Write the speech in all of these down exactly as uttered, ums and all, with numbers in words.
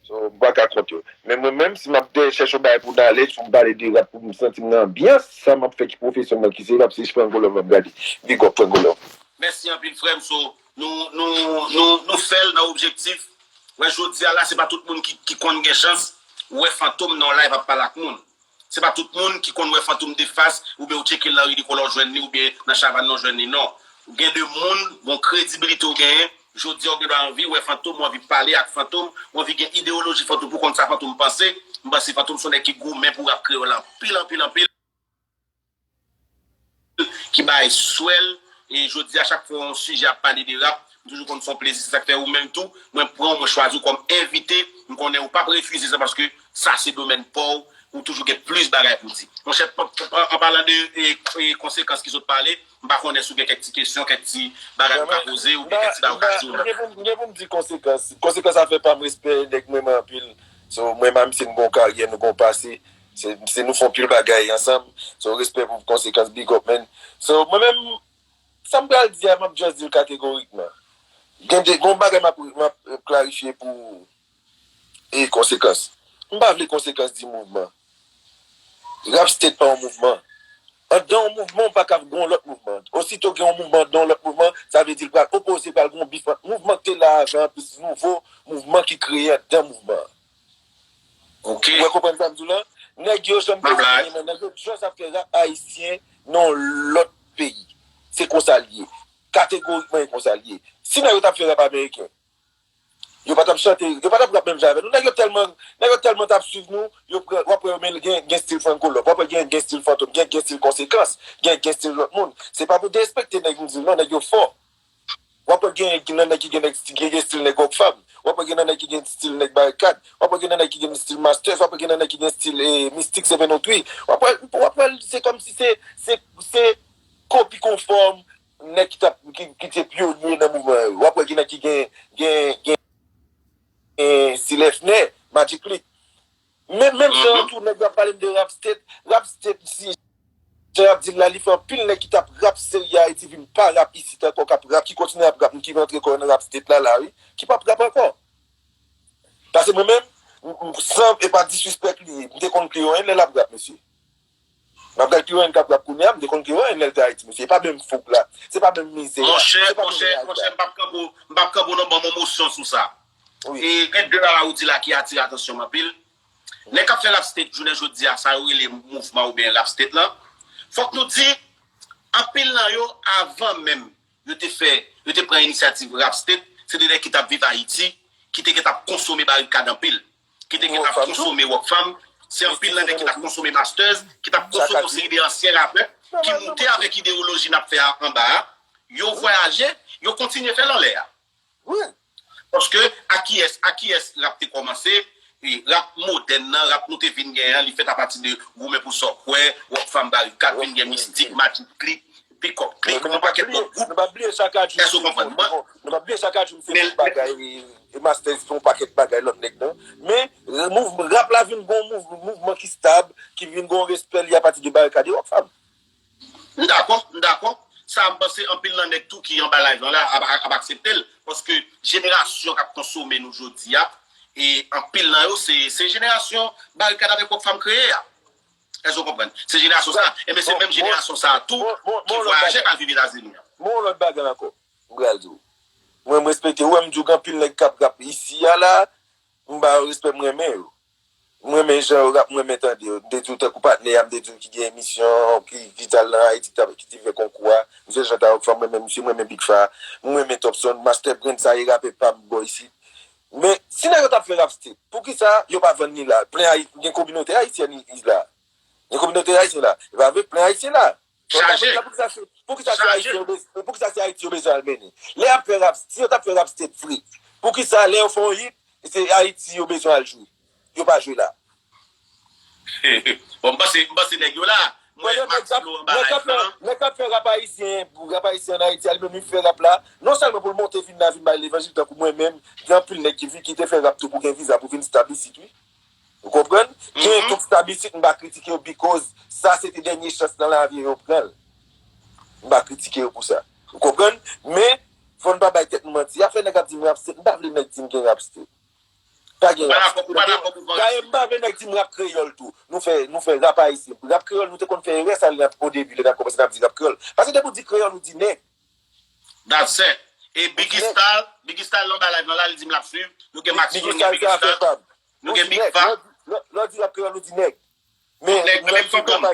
So, m pa ka kont yo. Men mwen menm, si m ap dèyè chèche yon bagay pou n ale, si m pale de rap pou m santi m nan anbyans, sa m ap fè ki pwofesyon mwen ki se rap, se Franco Love m ap gade. Big up Franco Love. Mèsi anpil frè m. So, nou, nou, nou, nou fè l nan objektif. Wè, jodi a la, se pa tout moun ki, ki konn gen chans wè Fantom nan live ap pale ak moun. Se pa tout moun ki konn wè Fantom de fas, oubyen ou tcheke l nan ri Nikola w jwenn li, oubyen nan Chavann nan w jwenn li, non. Ou gen de moun, gon kredibilite w genyen, jodi a w gen dwa anvi wè Fantom, w anvi pale ak Fantom, w anvi gen ideyoloji Fantom pou konn sa Fantom panse. M panse Fantom se yon nèg ki goumen pou rap kreyòl anpil, anpil, anpil. Ki bay swèl. E jodi a, chak fwa yon sijè ap pale de rap, m toujou konn fè yon plezi. Se sa k fè ou menm tou, mwen pran w, mwen chwazi w kòm envite. M konnen ou p ap refize sa paske sa se domèn pa w. Ou toujou gen plis bagay pou di. Monchè, an palan de e, e, konsekans ki sot pale, m pa konnen si w gen kèk ti kesyon, kèk ti bagay ou ka poze, oubyen kèk ti bagay ou ka di w la. M gen pou m di konsekans. Konsekans afè pa m, respè nèg mwen renmen anpil. So, mwen menm, se m gon karyè, nou gon pase. Se, se nou fè yon pil bagay ansanm. So, respè pou konsekans, big up, man. So, mwen menm, sa m pral di a, m ap just di l kategorikman. Gen de, gon bagay m ap, m ap klarifye pou e konsekans. M pa vle konsekans di mouvman. Rap State pa yon mouvman. Anndan yon mouvman, ou pa ka gen yon lòt mouvman. Osito gen yon mouvman anndan yon lòt mouvman, sa vle di l pral opoze, pral gen yon bif ant mouvman ki te la avan an plis nouvo mouvman ki kreye anndan mouvman an. Ou wè, konprann sa m di w la? Nèg yo janm te fè, nèg yo just ap fè rap ayisyen nan yon lòt peyi. Se konsa l ye. Kategorikman, e konsa l ye. Si nèg yo t ap fè rap ameriken, yo pa t ap chante, yo pa t ap rap menm jan avè nou. Nèg yo tèlman, nèg yo tèlman t ap swiv nou, yo pran, w ap wè yo men gen, gen stil Franco Love, w ap wè gen, gen stil Fantom, gen, gen stil Konsekans, gen, gen stil lòt moun. Se pa pou derespekte nèg m di l non, nèg yo fò. W ap wè gen, gen nan nèg ki gen nèg, gen, gen stil nèg Rockfam. W ap wè gen nan nèg ki gen stil nèg Barikad. W ap wè gen nan nèg ki gen stil Masters. W ap wè gen nan nèg ki gen stil eh, Mistik Seven O Three. W ap wè, w ap wè se kòmsi se, se, se kopi konfòm nèg ki t ap, ki, ki te pyonye nan mouvman yo. W ap wè gen nèg ki gen, gen, gen, gen stil Efner, Magic Click. Men, menm jan an tou, nèg yo ap pale m de Rap State. Rap State, si jan y ap di l la, li fè anpil nèg ki t ap rap seri Ayiti vin pa rap isit ankò, k ap rap, ki kontinye ap rap, ki rantre kò yo nan Rap State la, la, wi, ki p ap rap ankò. Paske mwen menm, m, m, san, e pa disrespect li ye, m te konn Cleon lè l ap rap, mesye. M ap gad Cleon k ap rap kounye a, m te konn Cleon lè l te Ayiti, mesye. E pa menm fouk la, se pa menm mizè a, se pa menm raj la. Monchè, monchè, m p ap kanpe w, m p ap kanpe w non, ban m yon mosyon sou sa. Wi. E gen de bagay ou di la ki atire atansyon m anpil. Nèg k ap fè Rap State jounen jodi a, sa yo rele mouvman oubyen Rap State lan, fòk nou di, anpil nan yo, avan menm yo te fè, yo te pran inisyativ Rap State, se te nèg ki t ap viv Ayiti, ki te gentan ap konsome Barikad anpil, ki te gentan ap konsome Rockfam, se anpil nan nèg ki t ap konsome Masters, ki t ap konsome yon seri de ansyen rapè, ki moute avèk ideyoloji n ap fè a anba a, yo vwayaje, yo kontinye fè l anlè a. Wi. Paske a kiyès, a kiyès rap te kòmanse? E rap modèn nan, rap nou te vin gen an, li fèt apati de Goumen pou sa w kwè, Rockfam, Barikad, vin gen Mistik, Magic Click, Pick Up Click, yon pakèt lòt gwoup. Nou pa bliye Chaka Dream. Èske w konprann mwen? Nou pa bliye Chaka Dream se yon bagay, e Masters se yon pakèt bagay lòt nèg nan. Men, mouv-, rap la vin gon mouv-, mouvman ki stab, ki vin gon respè li apati de Barikad e Rockfam. M dakò, m dakò. Sa, m panse anpil nan nèg tou ki anba live lan la ap, ap, ap aksepte l. Paske jenerasyon k ap konsome nou jodi a, e anpil nan yo, se, se jenerasyon Barikad avèk Rockfam kreye a. Èske w konprann? Se jenerasyon sa a. Enben, se menm jenerasyon sa a tou ki vwayaje k al viv Etazini an. Bon, yon lòt bagay ankò, m pral di w. Mwen, m respekte w, m di w gen anpil nèg k ap rap isi a la, m ba yo respè, m renmen yo. M renmen jan yo rap, m renmen tande yo. M te di w tankou patnè a, m te di w ki gen emisyon, ki, ki t al nan Ayiti, ki t ap, ki te fè konkou a. M se jan ta yo fè, m renmen misye, m renmen Big Fa, m renmen Topson, Master Brand, sa e rapè pa m bò isit. Men, si nèg yo t ap fè Rap State, poukisa yo pa vann li la? Plen Ayiti, gen kominote ayisyèn i-, i la. Gen kominote ayisyen la. E pa vre, plen ayisyen la. Chaje. Poukisa se, poukisa se Ayiti yo bezwen, poukisa se Ayiti yo bezwen al mennen? Lè y ap fè rap, si yo t ap fè Rap State vre, poukisa lè yo fè yon hit, se Ayiti yo bezwen al jwe? Yo pa jwe la. Bon, m panse, m panse nèg yo la. Mwen, Maxilo anba live lan. Nèg k ap fè rap ayisyen, rap ayisyen an Ayiti, al menm li fè rap la. Non sèlman pou l monte vin la, vin bay levanjil tankou mwen menm, gen anpil nèg ki vi-, ki te fè rap tou pou gen viza, pou vin stab isit, wi. Ou konprann? Gen tout stab isit, m pa kritike yo, because sa se te dènye chans nan lavi yo, yo pran l. M pa kritike yo pou sa. Ou konprann? Men, fò n pa bay tèt nou manti. Afè nèg ap di m Rap State, m pa vle nèg di m gen Rap State. Pa gen rap. Ou pa dakò pou vant. Dayè, m pa vle nèg di m rap kreyòl tou. Nou fè, nou fè rap ayisyen. Rap kreyòl, nou te konn fè erè sa l o debi, lè n ap kòmanse n ap di rap kreyòl. Paske depi w di kreyòl, ou di nèg. That's it. E Biggie Style, Biggie Style nan ba live nan la, li di m l ap swiv. Nou gen Maxwell, nou gen Biggie Style, nou gen Big Fa. Lè w di rap kreyòl, nou di nèg. Men, nèg, mwen menm Fantom.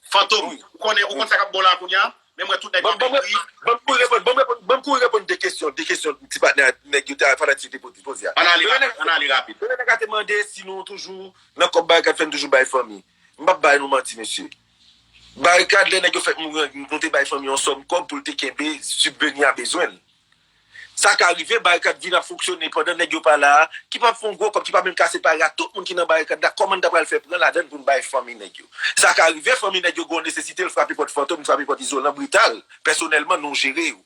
Fantom, ou konnen, ou konn sa k ap bon la kounye a? Men mwen tout nèg yo te ekri. Ban m kouri reponn, ban m reponn, ban m kouri reponn de kesyon, de kesyon ti patnè nèg yo te fanatik te poze, poze a. Ann ale rapid, ann ale rapid. Lè nèg la te mande si nou toujou nan kòb Barikad fè n toujou bay fanmi. M p ap bay nou manti, mesye. Barikad, lè nèg yo fèk mouri, nou te bay fanmi yon sòm kòb pou l te kenbe sibveni a bezwen l. Sa ka rive, Barikad vin ap fonksyone pandan nèg yo pa la a, ki p ap fè yon gwo kòb, ki p ap menm ka separe ak tout moun ki nan Barikad la, kòman n ta pral fè pran ladan l pou n bay fanmi nèg yo? Sa ka rive, fanmi nèg yo gen yon nesesite, l frape pòt Fantom, l frape pòt Izolan, brital. Pèsonèlman, nou jere yo.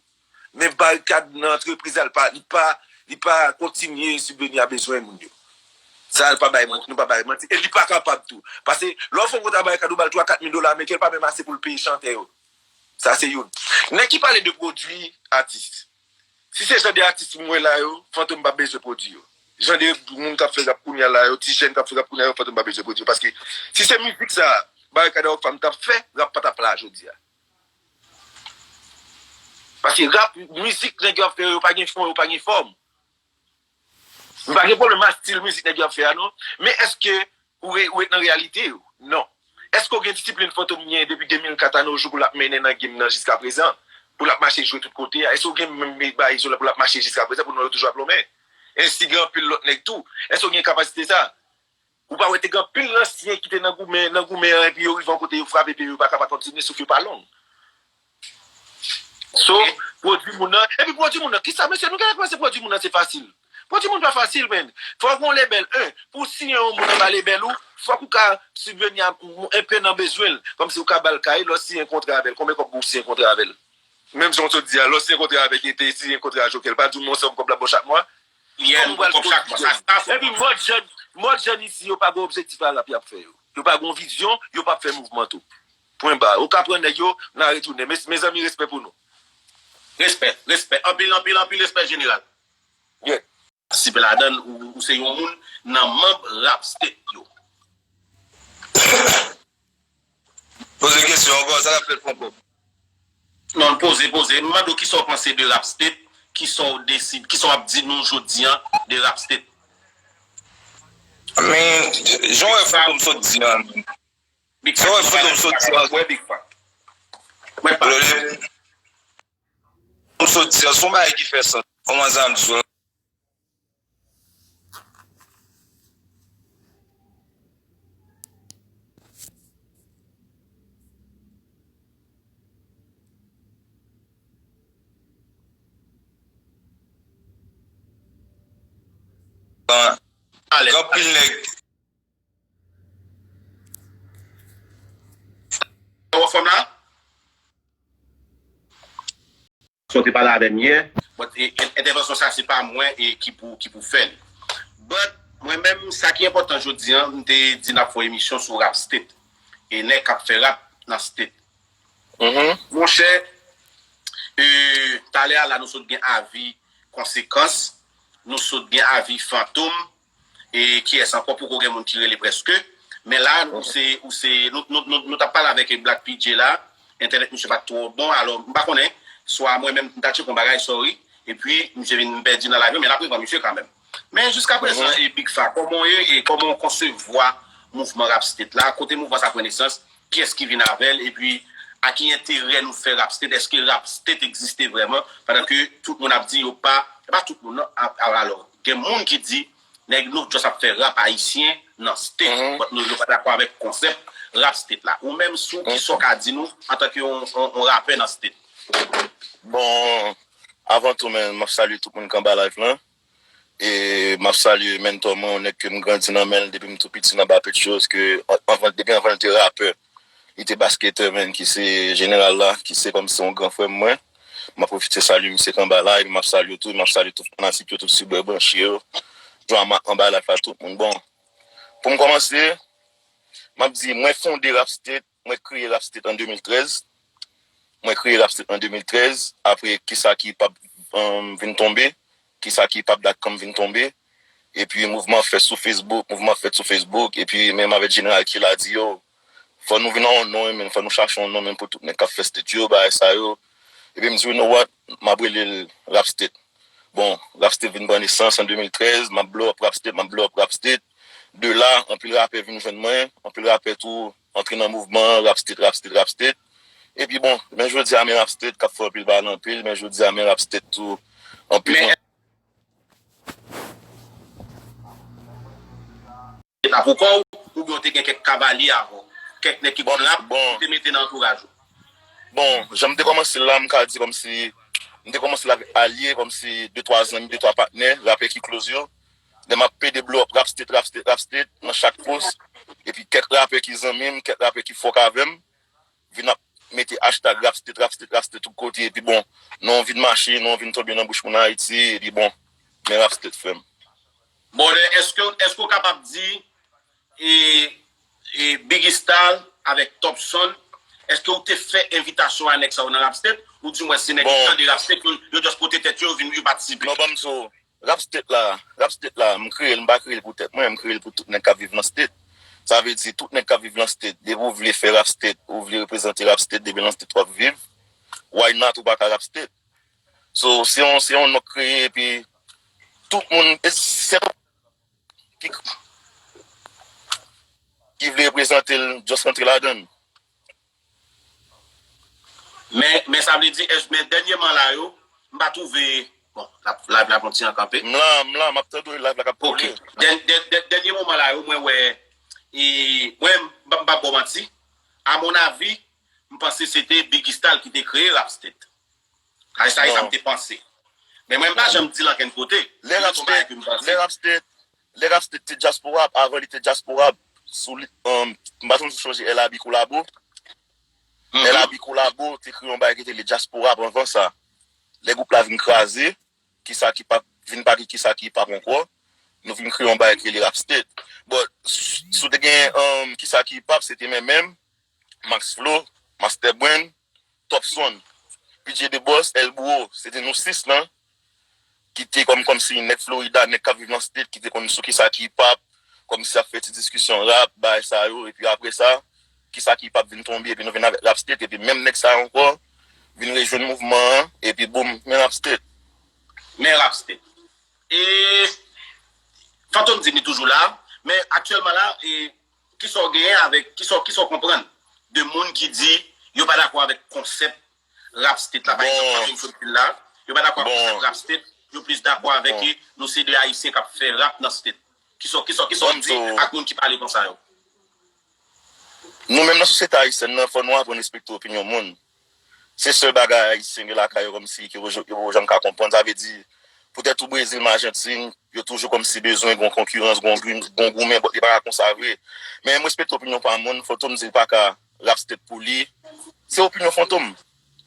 Men Barikad nan antrepriz la, li pa, li pa, li pa kontinye sibveni a bezwen moun yo. Sa, l pa bay manti, nou pa bay manti. E li pa kapab tou. Paske, lè w fè yon kontra Barikad, ou ba l twa, kat mil dola ameriken, l pa menm ase pou l peye chantè yo. Sa se youn. Nèg ki pale de pwodui atis. Si se jan de atis m wè la yo, Fantom p ap bezwen pwodui yo. Jan de moun k ap fè rap kounye a la yo, ti jèn k ap fè rap kounye a yo, Fantom p ap bezwen pwodui yo. Paske si se mizik sa, Barikad a Rockfam t ap fè, rap pa t ap la jodi a. Paske rap, mizik nèg yo ap fè yo, yo pa gen fon, yo pa gen fòm. M pa gen pwoblèm ak stil mizik nèg yo ap fè a non. Men èske ou re-, ou ret nan reyalite yo? Non. Èske w gen disiplin Fantom gen depi de mil kat a nos jours pou l ap mennen nan game nan jiskaprezan? Pou l ap mache jwe tout kote a? Èske w gen menm bagay Izolan pou l ap mache jiskaprezan pou non yo toujou ap lonmen? Ensi gen anpil lòt nèg tou. Èske w gen kapasite sa? Ou pa wè te gen anpil ansyen ki te nan goumen, nan goumen an, epi yo rive yon kote, yo frape pye yo, yo pa ka pa kontinye, souf yo pa long. So, pwodui moun nan, epi pwodui moun nan, kisa, mesye, nou genlè panse pwodui moun nan se fasil. Pwodui moun pa fasil, men. Fòk ou yon lebèl, en, pou w siyen yon moun anba lebèl ou, fòk ou ka sibveni a enpe nan bezwen l. Kòmsi ou ka ba l kay, lè w siyen kontra avè l, konbyen kòb pou w siyen kontra avè l? Menm jan w sot di a, lè w siyen kontra avèk, te siyen kontra a Joker, l pa di w men yon sòm kòb l ap ba w chak mwa? Kòman w pral pwodui jèn? Epi mòd jèn, mòd jèn isi yo pa gen objektif a rap y ap fè yo. Yo pa gen vizyon, yo p ap fè mouvman tou. Pwen ba. Ou ka pran nèg yo, n a retounen. Mes-, mezanmi, respè pou nou. Respè, respè. Anpil, anpil, anpil respè, jeneral. Yeah. Patisipe ladan l, ou, ou se yon moun nan manm Rap State yo. Poze kesyon ankò, sa k ap fèt Fantom? Non, poze, poze. M mande w kisa w panse de Rap State, kisa w deside, kisa w ap di nou jodi a de Rap State? Men, jan w wè Fantom sot di a, men. Jan w wè Fantom sot di a, wè Big Fa. Mwen pa. Fantom sot di a, se yon bagay ki fè sans. Kòman sa m di w? Gen anpil nèg. Ou anfòm la? Sa w te pale avè m yè, but, e, e, entèvansyon sa se pa mwen e ki pou, ki pou fè li. But, mwen menm, sa ki enpòtan jodi a, m te di n ap fè yon emisyon sou Rap State. E nèg k ap fè rap nan State. Monchè, e, talè a la, nou sot gen avi Konsekans, nou sot gen avi Fantom, e kiyès ankò, poko gen moun ki rele prèske. Men la, ou se, ou se, nou, nou, nou, nou t ap pale avèk Black P J la, entènèt misye pa t twò bon, alò, m pa konnen, swa mwen menm, m ta tcheke yon bagay, sorry, epi misye vin pèdi nan live, men n ap reprann misye kanmenm. Men jiskaprezan, e Big Fa, kòman w ye, e kòman w konsevwa mouvman Rap State la, kote mouvman sa pran nesans, kiyès ki vin avè l, epi a ki enterè nou fè Rap State, èske Rap State egziste vrèman, pandan ke tout moun ap di yo pa, e pa tout moun non, a, a, alò, gen moun ki di, nèg nou just ap fè rap ayisyen nan State, but nou, yo pa dakò avèk konsèp Rap State la. Ou menm, si w, kisa w ka di nou, antanke yon, yon, yon rapè nan State? Bon, avan tou, men, m ap salye tout moun k anba live lan. E m ap salye mentò mwen, yon nèg ke m grandi nan men l depi m tou piti nan Bapetchos, ke an-, anvan, depi anvan l te rapè, li te basketè, men, ki se Jeneral la, ki se kòmsi yon gran frè m mwen. M ap pwofite salye misye k anba la, epi m ap salye tou, m ap salye tout fanatik yo, tout sibè branche yo. Drama anba la, pa tout moun. Bon, pou m kòmanse, m ap di, mwen fonde Rap State, mwen kreye Rap State an de mil trèz. Mwen kreye Rap State an de mil trèz. Apre, kisa ki p ap, um, vin tonbe? Kisa ki p ap dat kanm vin tonbe? Epi mouvman ap fèt sou Facebook, mouvman ap fèt sou Facebook, epi menm avèk jeneral Kila di yo, fò nou vin ak yon non, men fò nou chache yon non, men pou tout nèg k ap fè state yo, bagay sa yo. Epi m di, you know what, m ap rele l Rap State. Bon, Rap State vin pran nesans an de mil trèz, m ap blow up Rap State, m ap blow up Rap State. De la, anpil rapè vin jwenn mwen, anpil rapè tou antre nan mouvman an, Rap State, Rap State, Rap State. Epi bon, men jodi a, men Rap State k ap fè anpil bagay anpil, men jodi a, men Rap State tou anpil. Men Te la pou kò w, oubyen w te gen kèk kavalye avè w, kèk nèg ki konn rap, bon, ou te mete nan antouraj ou? Bon, jan m te kòmanse la, m ka di kòmsi, m te kòmanse la avèk alye, kòmsi de twa zanmi, de twa patnè, rapè ki close yo. Lè m ap plede blow up Rap State, Rap State, Rap State, nan chak post. Epi kèk rapè ki zanmi m, kèk rapè ki fòk avè m, vin ap mete hashtag Rap State, Rap State, Rap State tout kote. Epi bon, non vin mache, non vin tonbe nan bouch moun Ayiti. Epi bon, men Rap State, frè m. Bon, lè, èske, èske w kapab di, e, e Biggy Stal avèk Topson, èske w te fè envitasyon a nèg sa yo nan Rap State? Ou di mwen se nèg ki tande Rap State, yo, yo just pote tèt yo, yo vin, yo patisipe? Non, ban m di w, Rap State la, Rap State la, m kreye l, m pa kreye l pou tèt mwen, m kreye l pou tout nèg k ap viv nan State. Sa vle di, tout nèg k ap viv nan State, depi w vle fè Rap State, ou vle reprezante Rap State, depi nan State w ap viv, why not, ou pa ka Rap State? So, se yon, se yon non k kreye, epi tout moun, e se ki, ki vle reprezante l, just rantre ladan l. Men, men sa vle di, èske, men dènyèman la yo, m pa twouve, bon, la, la, la pran ti an kanpe. M la, m la, m ap tande w, live la k ap Ok. koule. Dè-, dè-, dè-, dènye moman la yo, mwen wè, e, mwen, m pa, m pa ba w manti, a mon avi, m panse se te Biggy Stal ki te kreye Rap State. Sa, sa, sa m Non. te panse. Men mwen, m pa janm di l ankenn kote. Lè Rap State, lè Rap State, lè Rap State te Diaspora, avan li te Diaspora, sou li, um, m pa janm sonje L A B Kolabo. Mhm. L A B Kolabo te kreye yon bagay ki te rele Diaspora anvan sa. Lè gwoup la vin kraze, kisa ki p ap, vin pa gen kisa ki hip hop ankò, nou vin kreye yon bagay ki rele Rap State. But, s-, si w te gen, um, kisa ki hip hop, se te mwen menm, Max Flow, Master Brain, Topson, P J The Boss, El Burro, se te nou sis lan, ki te kòm, kòmsi nèg Florida, nèg k ap viv nan State, ki te konn sou kisa ki hip hop, kòmsi ap fè ti diskisyon rap, bagay sa yo, epi apre sa, kisa ki hip hop vin tonbe, epi nou vin avèk Rap State, epi menm nèg sa yo ankò, vin rejwenn mouvman an, epi boum, men Rap State. Men Rap State. E Fantom di li toujou la, men aktyèlman la, e, kisa w genyen avèk, kisa w, kisa w konprann de moun ki di yo pa dakò avèk konsèp Rap State la, pa egzanp, Bon. Fantom sot di l la, yo pa dakò ak Bon. konsèp Rap State, yo plis dakò avèk Bon. e nou se de Ayisyen k ap fè rap nan State. Kisa, kisa, kisa w Bon, di so ak moun ki pale konsa yo? Nou menm nan sosyete ayisyèn nan, fò nou aprann respekte opinyon moun. Se sèl bagay Ayisyen gen lakay yo kòmsi ke yo, yo poko janm ka konprann. Sa vle di, poutèt ou Brezil, m Ajantin, yo toujou kòmsi bezwen gon konkirans, gon grim, gon goumen, but li pa ka konsa vre. Men m respekte opinyon pa moun, Fantom di l pa ka Rap State pou li. Se opinyon Fantom.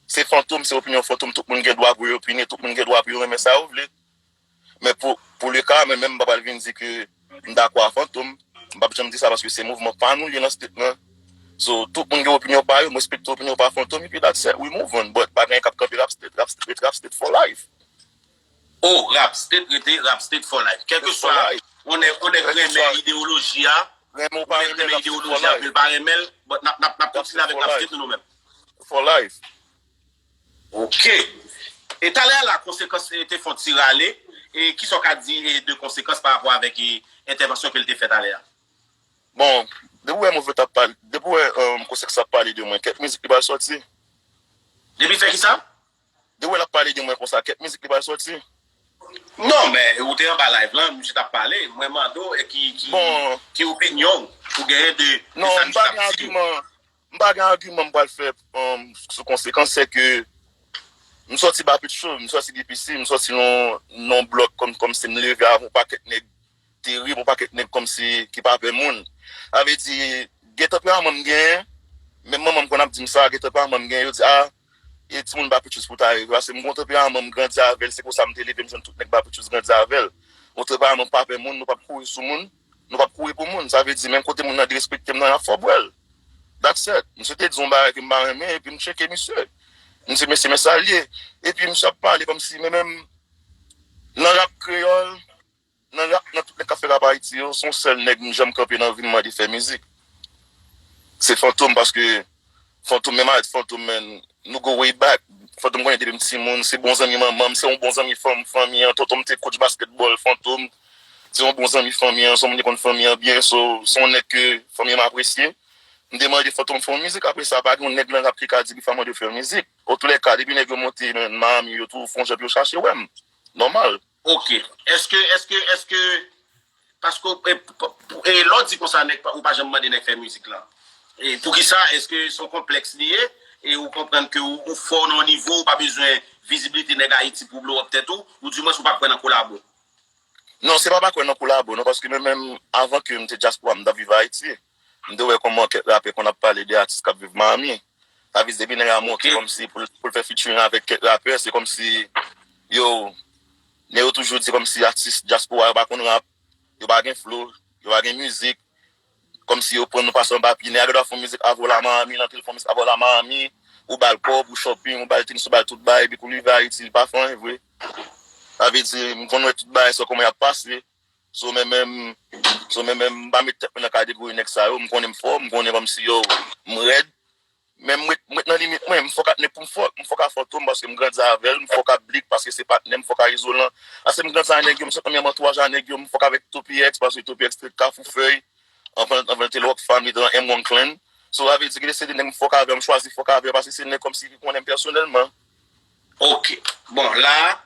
Se Fantom, se opinyon Fantom, tout moun gen dwa pou yo opine, tout moun gen dwa pou yo renmen sa yo vle. Men pou, pou le ka, mwen menm, m pa pral vin di ke m dakò a Fantom. M p ap janm di sa paske se mouvman pa nou li ye nan State lan. So, tout moun gen opinyon pa yo, m respekte opinyon pa Fantom, epi that's it, we move on. But pa gen anyen k ap kanpe Rap State, Rap State rete Rap State for life. Oh, Rap State rete Rap State for life. Kèlkeswa, on nèg, on nèg renmen ideyoloji a, on nèg renmen ideyoloji a, men l pa renmen l, but n ap, n ap, n ap kontinye avèk Rap State nou, nou menm. For life. Ok. E talè a la, Konsekans, e, te fè yon ti rale. E kisa w ka di, e, de Konsekans pa rapò avèk, e, entèvansyon ke l te fè talè a? Bon, depi w wè Move t ap pale, depi w wè, um, Konsekans ap pale de mwen, kèk mizik li pral sòti. Depi l fè kisa? Depi w wè l ap pale de mwen konsa, kèk mizik li pral sòti. Non, men ou te anba live lan, misye t ap pale. Mwen mande w, e ki, ki, Bon. ki opinyon w ou genyen de, de Non, sa m misye pa t gen ap di? agiman. M pa gen agiman m pral fè, um, sou Konsekans, se ke m sòti Bapitcho, m sòti D P C, m sòti nan, nan blòk kòm, kòmsi m leve avè yon pakèt nèg terib, yon pakèt nèg kòmsi ki pa pè moun. Sa vle di, gen tanperaman m genyen, menm manman m konn ap di m sa, gen tanperaman m genyen, yo di, a, e timoun Bapitcho pou ta reve, paske m gon tanperaman m grandi avè l, se konsa m te leve, m jwenn tout nèg Bapitcho grandi avè l. Yon tanperaman pa pè moun, nou p ap kouri sou moun, nou p ap kouri pou moun. Sa vle di, menm kote moun nan derespekte m nan, y ap fè w bwè l. That's it. Misye te di yon bagay ke m pa renmen, epi m tcheke misye. M di, mesye, men sa l ye. Epi misye ap pale kòmsi, men menm nan rap kreyòl, nan rap, nan tout nèg k ap fè rap Ayiti yo, se yon sèl nèg m janm kanpe nan vi m mande fè mizik. Se Fantom, paske Fantom, menm avèk Fantom, man, nou go way back. Fantom konnen depi m timoun, se bon zanmi manman m, se yon bon zanmi fanm, fanmi an, tonton m te coach basketball, Fantom, se yon bon zanmi fanmi an, se yon moun ki konn fanmi an byen, so, se yon nèg ke fanmi an apresye. M te mande Fantom fè yon mizik, apre sa, pa gen yon nèg nan rap ki ka di Big Fab mande yo fè yon mizik. Otoulèka, depi nèg yo monte, man, Miami, yo tou fè yon jan pou yo chache wè m. Nòmal. Ok. Èske, èske, èske, paske e, e, lè w di konsa, nèg, ou pa janm mande nèg fè mizik lan. E poukisa? Èske se yon konplèks li ye? E ou konprann ke ou, ou fò nan yon nivo, ou pa bezwen vizibilite nèg Ayiti pou w blow up tèt ou, ou dimwens ou pa kwè nan kolabo? Non, se pa pa kwè nan kolabo, non, paske mwen menm, avan ke m te dyaspora, m t ap viv Ayiti. M te wè kòman kèk rapè konn ap pale de atis k ap viv Miami. Sa vle di depi nèg la monte kòmsi pou l pou l fè featuring avèk kèk rapè, se kòmsi yo, nèg yo toujou di kòmsi atis dyaspora yo pa konn rap, yo pa gen flow, yo pa gen mizik, kòmsi yo pran nou pase anba pye. Nèg la gen dwa fè yon mizik avè w la Miami, l antre l fè yon mizik avè w la Miami, ou ba l kòb, ou shopping, ou ba l tenis, ou ba l tout bagay, epi kou l rive Ayiti, li pa fè anyen vre. Sa vle di, m konn wè tout bagay sa kòman y ap pase. So mwen menm, so mwen menm, m pa met tèt mwen nan kategori nèg sa yo. M konnen m fò, m konnen kòmsi yo, m rèd. Men m ret, m ret nan limit mwen, m fòk ak nèg pou m fòk, m fòk ak Fantom paske m grandi avè l, m fòk ak Blick paske se patnè m, m fòk ak Izolan. Paske m grandi ak nèg yo, m sot nan menm antouwaj ak nèg yo, m fòk avèk Topi X paske Topi X te Kafou Fèy, anvan, anvan l te Rockfam, li te nan M One Clan. So sa vle di gen de seri de nèg m fòk avè yo, m chwazi fòk avè yo paske se nèg kòmsi ki konnen m pèsonèlman. Ok. Bon, la,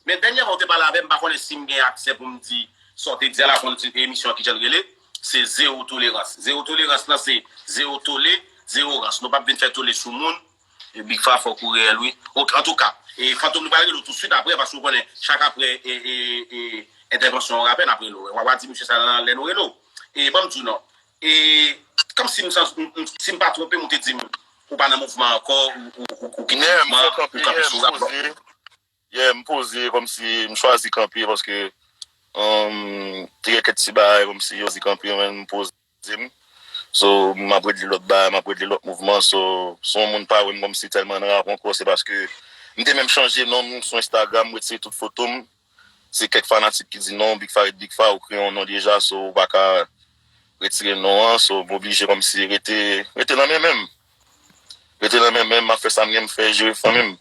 men dènyèman ou te pale avè m, m pa konnen si m gen aksè pou m di sa w te di a la, konn ti emisyon an ki jan l rele, se Zewo Tolerans. Zewo Tolerans lan se zewo tole, zewo rans. Nou p ap vin fè tole sou moun. E Big Fab fòk ou reyèl wi. Ok, antouka, e Fantom nou pral rele w tousuit aprè, paske ou konnen chak aprè e, e, e, entèvansyon yon rapè n ap rele w. W a di misye sa nan lè nou rele w. E ban m di w non. E kòmsi m, si m pa twonpe m, ou te di m ou pa nan mouvman ankò, ou, ou, ou, ou kite mouvman, ou kanpe sou rap. Yeah, m poze kòmsi m chwazi kanpe paske um, te gen kèk ti bagay kòmsi yo di kanpe men m poze m. So m ap regle lòt bagay, m ap regle lòt mouvman. So, so yon moun pa wè m kòmsi tèlman nan rap ankò, se paske m te menm chanje non m sou Instagram, m retire tout foto m. Se kèk fanatik ki di non, Big Fab ret Big Fab, ou kreye yon non deja, so ou pa ka retire non an, so m oblije kòmsi rete, rete nan men men m. Rete nan men men m, m ap fè sa m gen m fè, jere fanmi m.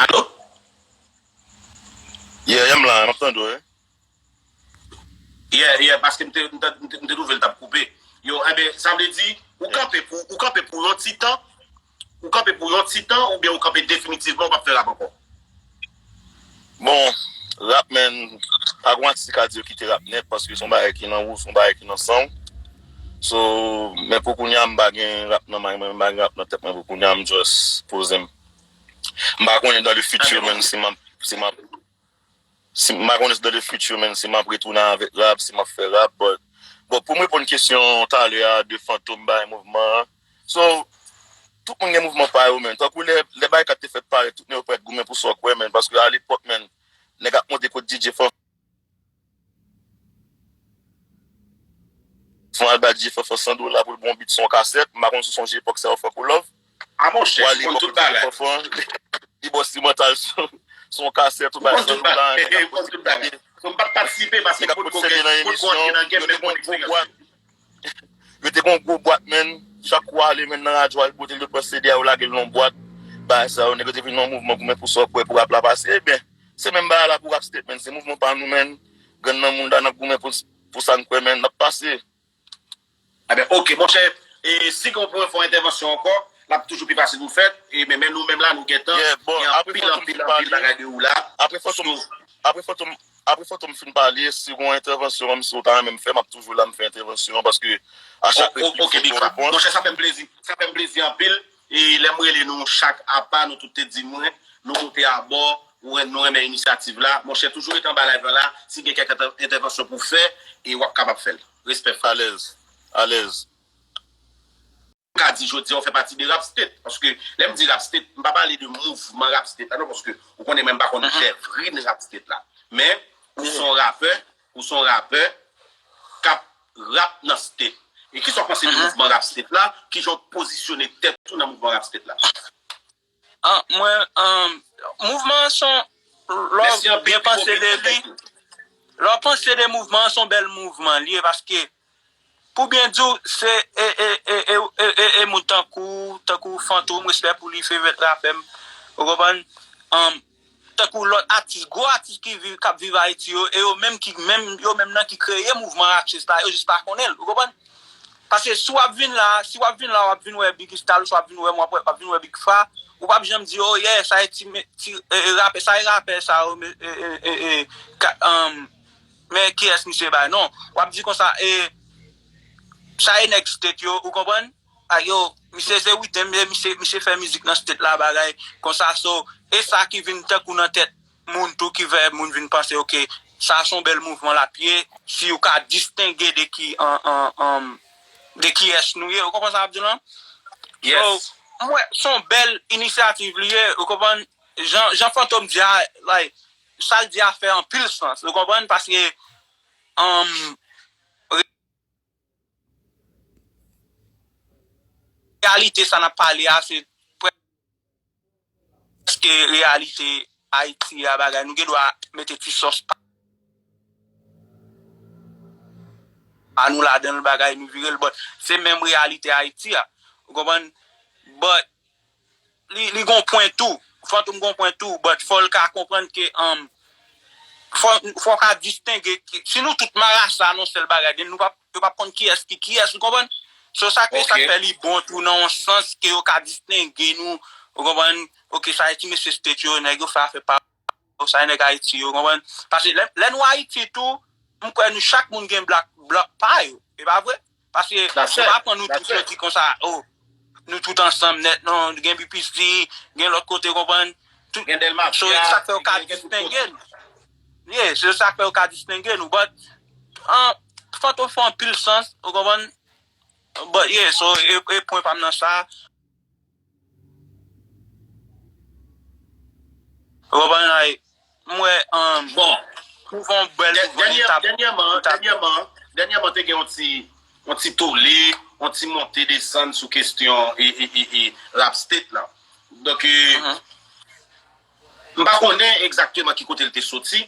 Alo? Yeah, yeah, m la, m ap tande w, wi. Yeah, yeah, paske m te, m te, m te, m te twouve l t ap koupe. Yo, enben, sa vle di, ou kanpe pou, ou kanpe pou yon ti tan, ou kanpe pou yon ti tan, oubyen ou kanpe definitivman, ou p ap fè rap ankò? Bon, rap, man, pa gen atis ki ka di yo kite rap nèt, paske se yon bagay ki nan ou, se yon bagay ki nan san w. So, men pou kounye a, m pa gen rap nan may mwen, m pa gen rap nan tèt mwen pou kounye a, m just poze m. M pa konnen dans le futur, man, si m ap, si m ap, si, m pa konnen dans le futur, man, si m ap retounen avèk rap, si m ap fè rap, but, bon, pou m reponn kesyon talè a de Fantom bay mouvman an, so, tout moun gen mouvman pa yo, man. Tankou lè, lè Barikad te fèt parèt, tout nèg yo parèt goumen pou sa w kwè, man, paske alepòk, man, nèg ap monte kot D J Fanfan. Fò al bay D J Fanfan san dola pou l ba w yon beat sou yon kasèt. M pa konn si w sonje epòk sa yo, Franco Love. A monchè, m konn tout bagay. Li ba w enstrimantal sou, sou yon kasèt, ou bay san dola, nèg ap pote C D. M pa t patisipe paske m potko gen, m potko antre nan game, men m konn eksperyans. Yo te gen yon gwo bwat, man. Chak kou w ale, man, nan radyo a, yo pote l, yo pran C D a, yo lage l nan yon bwat. Bagay sa yo, nèg yo te vin nan yon mouvman goumen pou sa w kwè pou rap la pase. Ebyen, se menm bagay la pou rap state, man. Se mouvman pa nou, man. Grenn nan mouda, n ap goumen pou, pou sa n kwè, man. N ap pase. Ebyen, ok, monchè, e si gen pou fè yon entèvansyon ankò, l ap toujou pi fasil pou fèt, e men, men nou menm la, nou gentan gen anpil, anpil, anpil bagay de ou la. Apre Fantom, apre Fantom, apre Fantom fin pale, si gen yon entèvansyon, menm si w ta renmen m fè, m ap toujou la, m fè entèvansyon an, paske a chak replik, fòk mwen reponn. Monchè, sa fè m plezi, sa fè m plezi anpil, e lè m rele nou chak apa, nou tout te di mwen, nou moute abò, nou renmen inisyativ la. Monchè, toujou rete anba live la, si gen kèk entèvansyon pou fè, e w ap kapab fè l. Respè, frè. Alèz. Alèz. M ka di jodi a ou fè pati de Rap State. Paske lè m di Rap State, m pa pale de mouvman Rap State la non, paske ou konnen mwen m pa konn vre vre Rap State la. Men ou se yon rapè, ou se yon rapè k ap rap nan state. E kisa w panse de mouvman Rap State la? Kijan w pozisyone tèt ou nan mouvman Rap State la? An, mwen, an, mouvman an se yon, lè w byen panse de li, lè w panse de mouvman an, se yon bèl mouvman li ye, paske pou byen di w, se e, e, e, e, e, e, e moun tankou, tankou Fantom, respè pou li, favorite rapè m, ou konprann? An, tankou lòt atis, gwo atis ki viv, k ap viv Ayiti yo, e yo menm ki, menm, yo menm nan ki kreye mouvman Ratchet la, yo jis pa konnen l, ou konprann? Paske si w ap vin la, si w ap vin la, w ap vin wè Big Stal, si w ap vin wè m, w ap, w ap vin wè Big Fa, ou p ap janm di, oh yeah, sa e ti, ti, e, e, rapè, sa e rapè sa, oh, men, e, e, e, e, ka, um, men kiyès misye bay, non. W ap di konsa, e, sa e nèg state yo, ou konprann? Ak yo, misye se riddim, e misye, misye fè mizik nan state la, bagay konsa, so, e sa ki vin tankou nan tèt moun tou ki fè moun vin panse, ok, sa se yon bèl mouvman l ap ye, si w ka distenge de ki, an, an, an, de kiyès nou ye, ou konprann sa m ap di w lan? Yes. So, m wè, se yon bèl inisyativ li ye, ou konprann? Jan, jan Fantom di a, like, sa l di a fè anpil sans, ou konprann? Paske, um, reyalite sa n ap pale a, se prèske reyalite Ayiti a, bagay. Nou gen dwa mete ti sòs pa, pa nou ladan l, bagay, nou vire l, but se menm reyalite Ayiti a. Ou konprann? But li, li gon pwen tou. Fantom gon pwen tou, but fò l ka konprann ke, um, fò, fò w ka distenge ke si nou tout marase nan yon sèl bagay, then nou p ap, yo p ap konn kiyès ki kiyès, ou konprann? So, sa k, sa k fè li bon tou nan yon sans ke yo ka distenge nou, ou konprann? Ok, sa e ti mesye state yo, nèg yo fè afè pa yo, sa e nèg Ayiti yo, ou konprann? Paske lè, lè nou Ayiti tou, m kwè nou chak moun gen blòk, blòk pa yo, e pa vre? Paske yo pa pran nou tout yo di konsa, oh, nou tout ansanm nèt, non, gen B P C, gen lòt kote, ou konprann? Tout, gen Dèlma, so, e sa k fè yo ka distenge nou. Yeah, se sa k fè yo ka distenge nou. But, an, Fantom fè anpil sans, ou konprann? But, yeah, so, e, e pwen pa m nan sa. Ou konprann, like, m wè, um, bon, mouvman bèl, dè-, mouvman dènyè-, etap, dènyèman, etap. Dènyèman, dènyèman, te gen yon ti, yon ti tole, yon ti monte desann sou kesyon e, e, e, e rap state la. Donk, e, m pa konnen egzakteman ki kote l te soti,